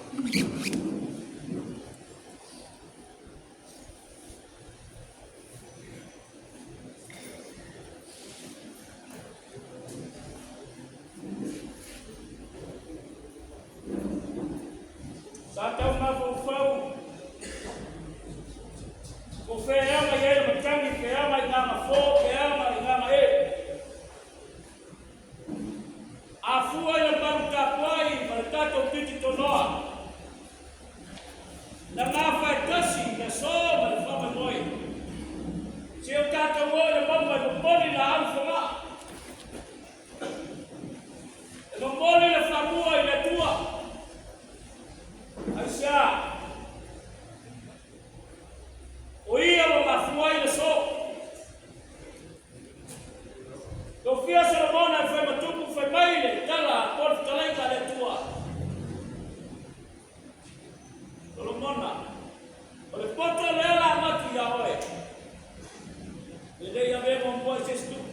Sa tau mafaufau po feaga i ai le matagi, feaga i gagafo, feaga i gagae. A fua i le malu tapuai ma le tatou titi tonoa, na gafaetasi i le aso ma le faamoemoe. Se o tatou o i le mauga e momoli laau i Fogaa. E momoli le faamua i le Atua. Aisea? O ia ua mafua ai le aso. Tofia Solomona e fai matupu fai mai le tala po le fetalaiga a le Atua. Solomona, o le poto lea la avatu ia oe, e le i avea muamua i se isi tupu.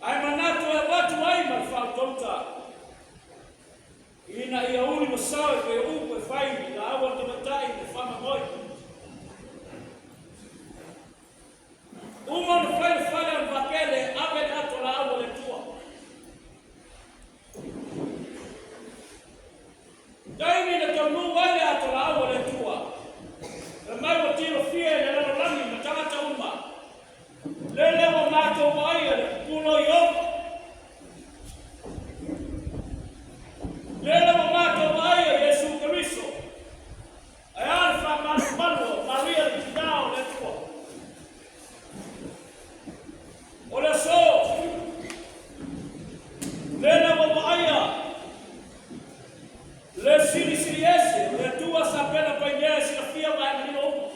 Ae manatu e avatu ai ma le faautauta, ina ia uli ma sao e pei o upu e fai i laua le tamaitai i le faamoemoe. Uma ona fai le fale ona faapea lea, ave le ato laau a le Atua. Taimi na taunuu ai le ato laau a le Atua, fai mai ua tilofia e le lalolagi ma tagata uma, lele ua matou vaaia le pupulo i Ieova. Lele ua matou vaaia Iesu Keriso. Ae a le faamalumalu o Maria le Tina o le Atua? O le aso, lele ua vaaia le silisili ese o le Atua sa pena painea e silafia ma e manino uma.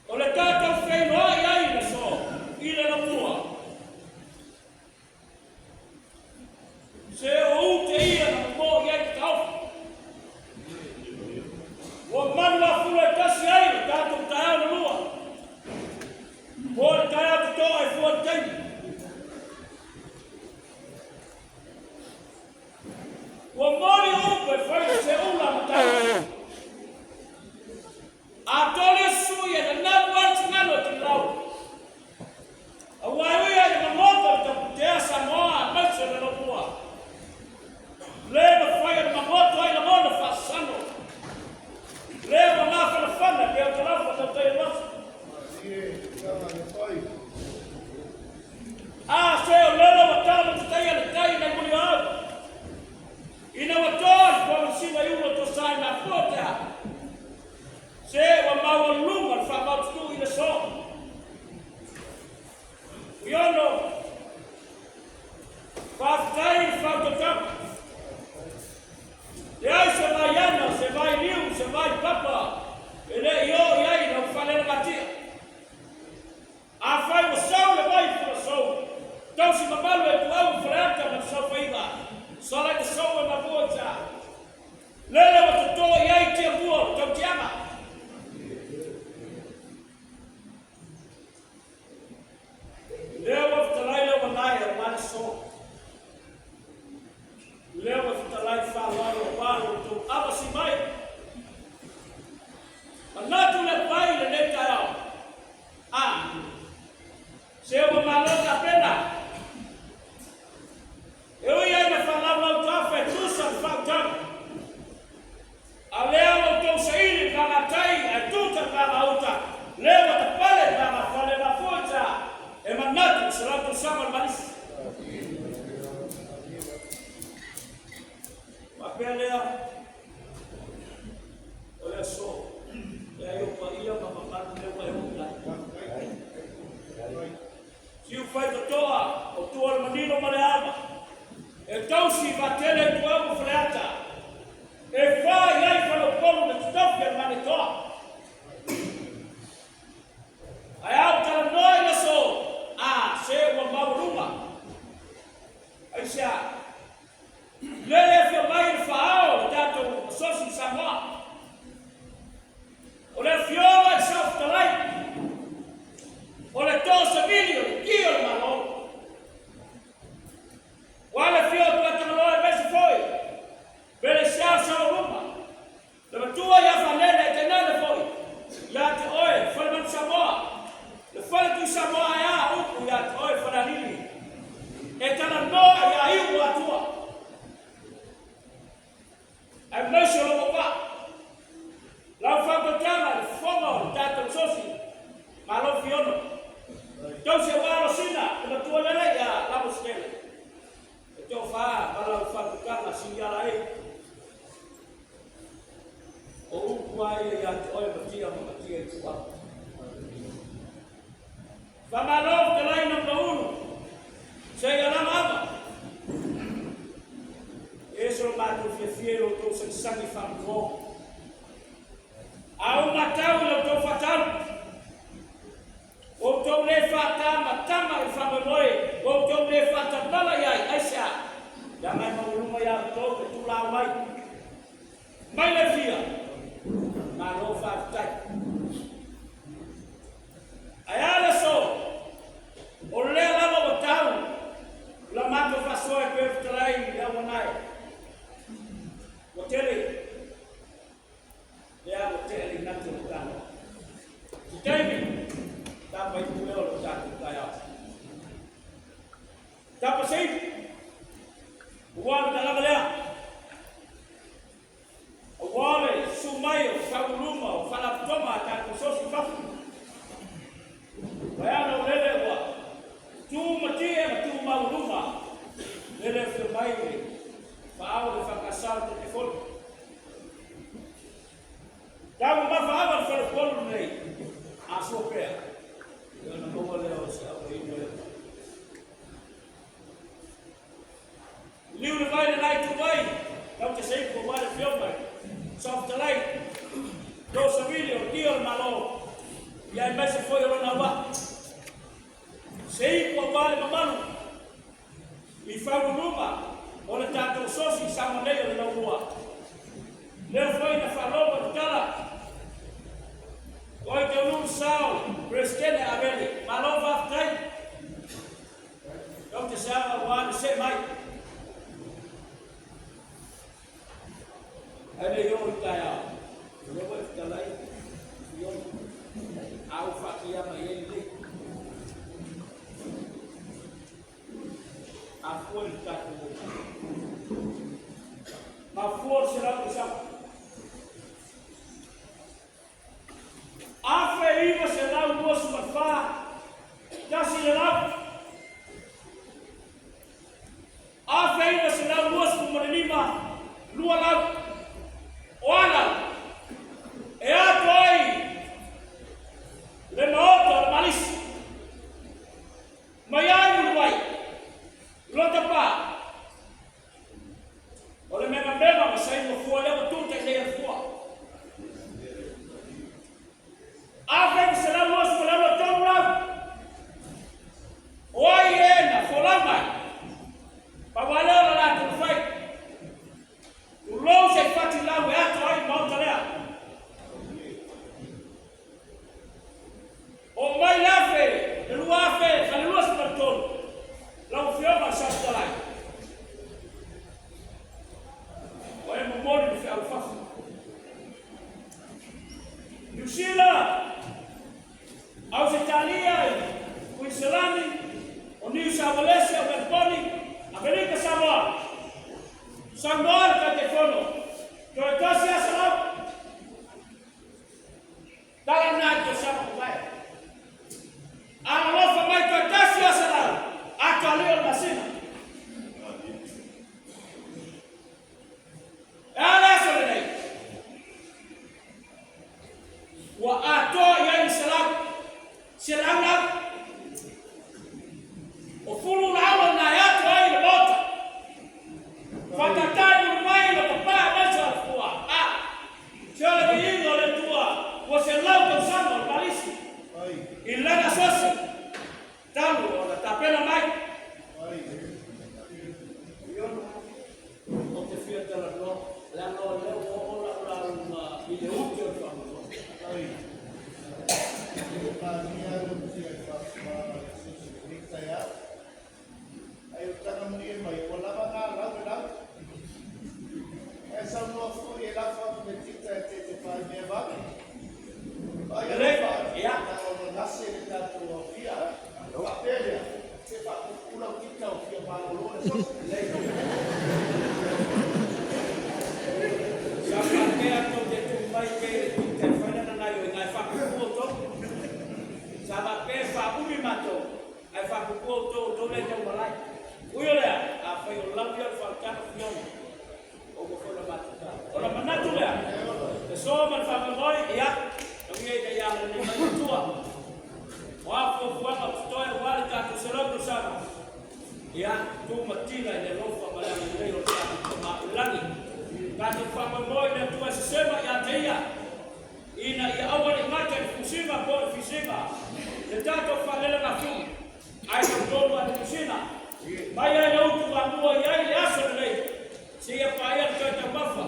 O le tatou feiloai ai i le aso i le lamua. Se o ute ia na momoo i ai te taofi. Ua malu afula e tasi ai le tatou taeao na lua. Po le taeao totoa e fua le taimi. Ua moli upu e fai se ula ma tausi. A toli sui e nanamu ai le tigalo e tigilau. Aua e ui ai le magoto le taputea Samoa aemaise le lomua. Le mafai e le magoto ai lagona faasano. Le ua mafanafana pe o talafa tautai aluafu. A se o lele ua tala ma tataia le tai nai muli o au. Ina ua toa le fuamasina i ulu o Tosa e mafua te a. Se ua maualuluga le faamaututu i le aso. Fuiono, faafetai i le faautautaga. Leai se vai ana, se vai liu, se vai papa e le i oo i ai lau faalelagatia. Afai ua sau le vai i Fulasou, tausi mamalu e Tuau i Faleata ma le saofaiga, sala i le sou e mafua i te Lele ua toto i ai tiamua o le tautiaga. Lea ua fetalai lea ua nae aua le aso. Lea ua fetalai faaaloalo aua lo outou avasi mai. Manatu le pai i lenei taeao. A. Se ua malo tapena. E ui ai na faalaulau tafa e tusa le faautaga, a lea ua outou saili le vagatai ae tuta le vagauta, lea ua tapale le vagafale mafua i taa e manatu i 100 tausaga o le malisi. Faapea lea, o le aso, leai o paia ma mamalu lea ua e oo i ai. Siu fai totoa o tua o le manino ma le ava, e tausi vaatele i Tuau ma Faleata, e fa i ai Faleupolu le totofi a le Manetoa. Ae a ou talanoa i le aso, a, se ua maualuga. Aisea? Lele afio mai le faaao o le tatou Asosi i Samoa. O le Afioga i le Saofetalai, o le too savili o le ki o le Malo. Falealili e talanoa ia iu atua aemaise o lou auvaa. Lau faautautaga i le fofoga o le tatou sosi, malo Fiono. Tausi aua Losina, le matua lele ia Lamositele. E tofa ma lau faautautaga sinia ai. O upu lava ia ia te oe Matia ma Matia Ituau. Faamalo fetalai Namulaulu, seia lava ava. E ese lo matou fiafia i lo outou sagisagi faamatuo. A ou matau i lo outou faatau, ua outou le faatamatama i le faamoemoe, ua outou le faatamala i ai, aisea? Leaga e maualuga ia outou le tulao mai. Mai le fia, malo faafetai. Ae a le aso, o lea lava ua tau la matou faasoa e pei o le fetalai i le auanae. Ua tele, lea ua tea le inati o le tano. Se taimi, tapa ipu lea o le tatou taeao. Tapa se ipu, ua le talaga lea. Aua le susu mai o faauluuluga o faalapotopotoga a tatou sosi i fafo. Vaeane o lele ua tu matie ma tu maualuga lele afio mai le faaao le EFKS o le Taitaifono. Tau mamafa ava le faleupolu lenei, a sua pea, ia ona maua lea o se auaina lea. Liu le vai le la itu vai, lau te seipu aua le afioga i le Saofetalai, Joe Savili o le Tia o le Malo, ia aemaise foi o lona auvaa. Seipu aua le mamalu i fauuluga o le tatou sosi i Samoa nei o le Laulua. Lea foi na faalogo i le tala, oi taunuu le sa o le Peresetene Avele, malo faafetai. Tou te seaga aua le see mai. Ae le i oo i taeao, o lea ua e fetalai Fiona, a ou faakiama i ai lelei. A fua i le tatou omai. Mafua le 100 tausaga. 1924, tasi le lau. 1925, lua lau. O a lau? E ato ai le maota o le Malisi. Mai ai Mulivai, Lotopā, O le memamema ma saini o fua lea ua tu tailei a le fua. 1923 lau. O ai e na folau mai. Pau lava lea o le latou na fai. Tulou se i fati lau e ato ai le maota lea. Oo mai le afe, le 2023, lau Afioga i le Saofetalai, ua e momoli le feau i fafo. Niu Sila, Ausetalia, Kuiniselani, o Niu Saualese, o Meliponi, Amerika Samoa, saunoa le Taitaifono, toe tasi aso lau. Tala lena i tausaga ua mavae. Alolofa mai toe tasi aso lau, ato alii o le masina. E a le aso lenei? Ua atoa i ai le 100 lau. O fulu laula na e ato ai le maota. Faataitai Mulivai lo papae aemaise o Alafua. A! Se o le viiga o le Atua ua 100 tausaga o le Malisi i lana asosi talu ona tapena mai. Sa faapea tou te tuu mai pea i le tiute e fai lana gaoioiga ae faapuupuu outou. Sa faapea e faaumi matou ae faapuupuu outou, o outou lea e taumalae. Ui o lea, afai o lau ia o le faautaga Fiona, ua uma foi ona matou tala. Ona manatu lea, e soa ma le faamoemoe, ia, tauia ina ia agalelei mai le Atua. O a fuafuaga o totoe aua le tatou 100 tausaga, ia, tumatila i le alofa ma le agalelei o le tatou Tama i le lagi. Tatou faamoemoe i le Atua e sesema ia te Ia, ina ia aua ne i gata i le fusiga po o le fisiga le tatou faalelegafulu, ae tauto lava i le fusina, mai lava i le utu amua i ai le aso lenei, seia paia le toe taumafa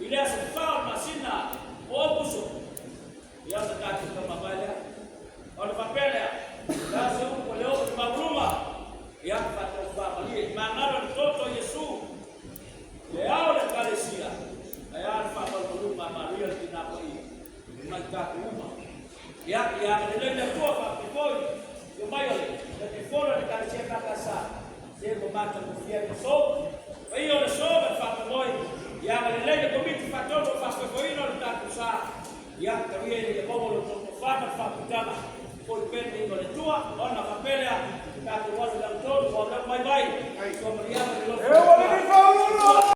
i le aso 4 o le masina o Aokuso. Ia ona tatou taumamae lea. Ona faapea lea, o le a se upu e le oo i le maualuga? Ia, faatofaamalie, magalo i le toto o Iesu, le ao o le Ekalesia, ae a le faamalumaluga a Maria le Tina Paia mai tatou uma. Ia, ia agalelei le Atua faapea foi le omai o le Taitaifono o le Ekalesia EFKS, se ua matagofie ai le aso. Paia o le aso ma le faamoemoe, ia agalelei le Komiti Faatonu o le faafoefoeina o le tatou sa. Ia, tau ia ina ia maua lo outou tofa ma le faautautaga, foi pea le viiga o le Atua, ona faapea lea, tatou alu i le agatonu, ua alu mai mai, suamalie le loto.